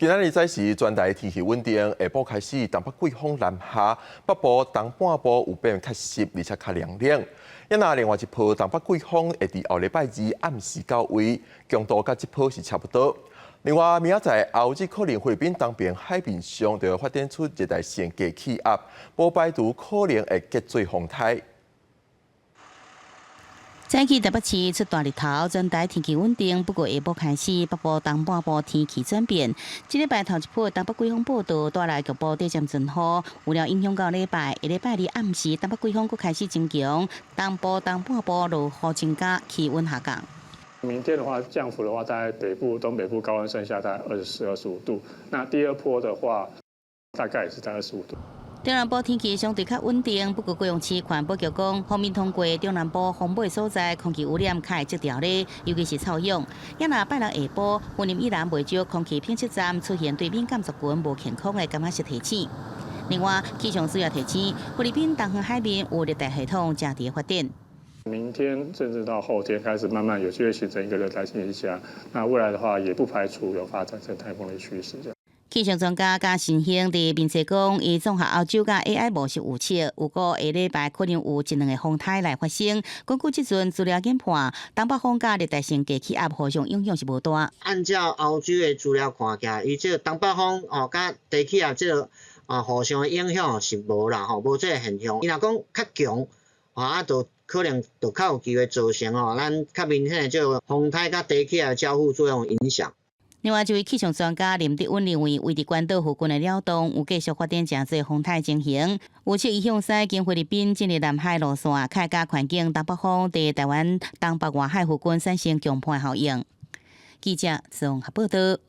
今仔日早時全台天氣穩定，下晡開始東北季風南下，北部東半部有變較濕，而且較涼冷。啊若另外一波東北季風會佇後禮拜二暗時到位，強度佮這波是差不多。另外，明仔載後日可能菲律賓東邊海面上就會發展出熱帶性低氣壓，無排除可能會結做風颱。早起台北市出大日頭，全台天氣穩定。不過下晡開始，北部東半部天氣轉變。這禮拜頭一波東北季風報到，帶來局部短暫陣雨，有了影響到禮拜，下禮拜二暗時，東北季風閣開始增強，東部東半部落雨增加，氣溫下降。明天的話，降幅的話，在北部、東北部高溫剩下大概24、25度。那第二波的話，大概也是在25度。中南部天氣相對較穩定，不過高雄市環保局講，鋒面通過中南部風尾所在，空氣污染較會積著咧，尤其是臭氧。啊若拜六下晡，雲林以南袂少空氣品質站出現對敏感族群無健康的感覺式提醒。另外，氣象署也提醒，菲律賓東方海面有熱帶系統正佇發展。明天甚至到後天開始慢慢有機會形成一個熱帶性低壓，那未來的話也不排除有發展成颱風的趨勢。這樣。氣象專家加新興佇面冊講，伊綜合歐洲佮 AI 模式預測，預估下禮拜可能有一兩个風颱來發生。根據這陣資料研判，東北風佮熱帶性低氣壓互相影響是無大。按照歐洲的資料看起來，伊這個東北風哦，佮低氣壓這個啊互相的影響是無啦吼，無這个現象。伊若講較強，啊，就可能就較有機會造成吼，咱較明顯的這個風颱佮低氣壓交互作用影響。另外，一位氣象專家林德穩認為，位佇關島附近的鳥洞有繼續發展誠濟風颱情形，預測伊向西經菲律賓進入南海路線，較會加環境東北風佇台灣東北外海附近產生強颱效應。記者綜合報道。